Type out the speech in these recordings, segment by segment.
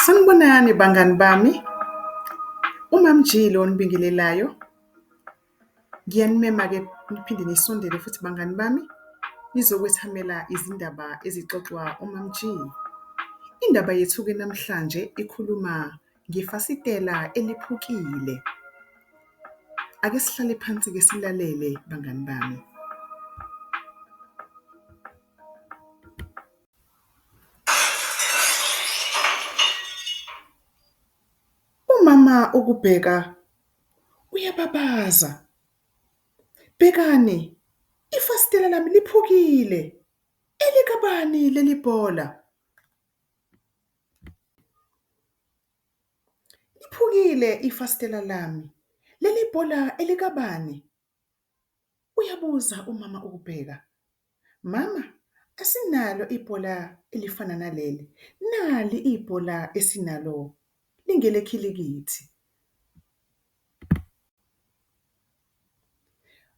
Sanibonani bangani bami, uMaM_G lo onibingelelayo. Ngiyanimema-ke niphinde nisondele futhi bangani bami, nizokwethamela izindaba ezixoxwa uMaM_G. Indaba yethu-ke namhlanje ikhuluma ngefasitela eliphukile. Ake sihlale phansi-ke silalele bangani bami. Umama uKubheka uyababaza, Bhekani, ifasitela lami liphukile, elikabani leli bhola? Liphukile ifasitela lami, leli bhola elikabani? Uyabuza umama uKubheka. Mama asinalo ibhola elifana naleli, nali ibhola esinalo lingelekhilikithi.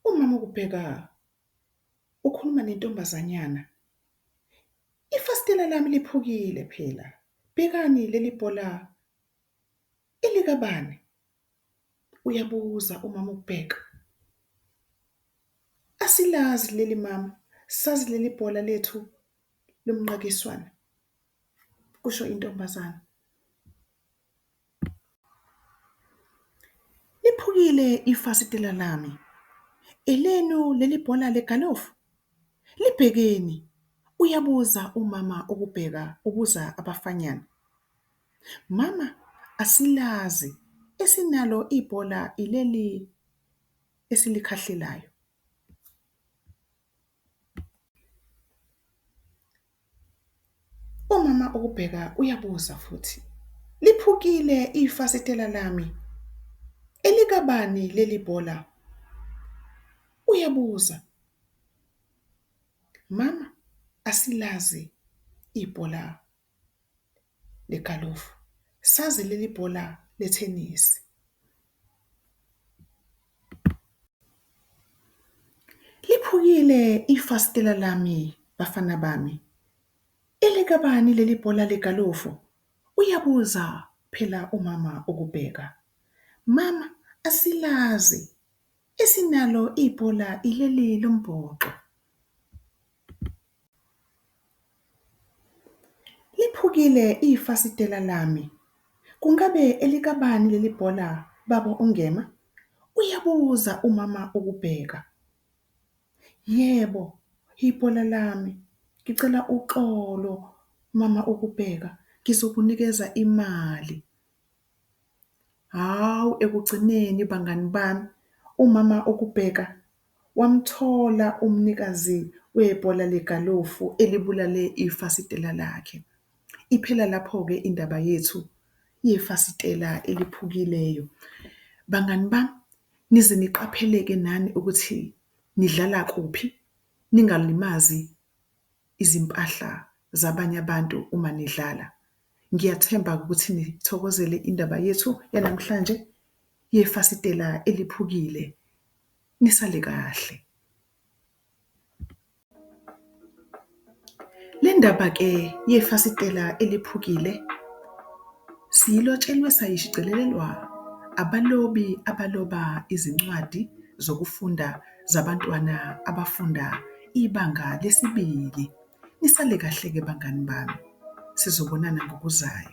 Umama uKubheka ukhuluma nentombazanyana, ifasitela lami liphukile phela, bhekani leli bhola elikabani? Uyabuza umama uKubheka. Asilazi leli mama, sazi leli bhola lethu lomnqakiswano, kusho intombazane. Liphukile ifasitela lami, elenu leli bhola legalofu? Libhekeni, uyabuza umama uKubheka ubuza abafanyana. Mama asilazi, esinalo ibhola ileli esilikhahlelayo. Umama uKubheka uyabuza futhi, liphukile ifasitela lami, elikabani leli bhola? Uyabuza. Mama asilazi ibhola legalofu, sazi leli bhola lethenisi. Liphukile ifasitela lami bafana bami, elikabani leli bhola legalofu? Uyabuza phela umama uKubheka. Mama asilazi, esinalo ibhola ileli lombhoxo. Liphukile ifasitela lami, kungabe elikabani leli bhola baba uNgema? Uyabuza umama uKubheka. Yebo, ibhola lami, ngicela uxolo mama uKubheka, ngizokunikeza imali. Hawu, ekugcineni bangani bami, umama uKubheka wamthola umnikazi webhola legalofu elibulale ifasitela lakhe. Iphela lapho-ke indaba yethu yefasitela eliphukileyo. Bangani bami, nize niqaphele-ke nani ukuthi nidlala kuphi, ningalimazi izimpahla zabanye abantu uma nidlala. Ngiyathemba-ke ukuthi nithokozele indaba yethu yanamhlanje yefasitela eliphukile. Nisale kahle. Le ndaba-ke yefasitela eliphukile siyilotshelwe sayishicilelelwa abalobi abaloba izincwadi zokufunda zabantwana abafunda ibanga lesibili. Nisale kahle-ke bangani bami, sizobonana ngokuzayo.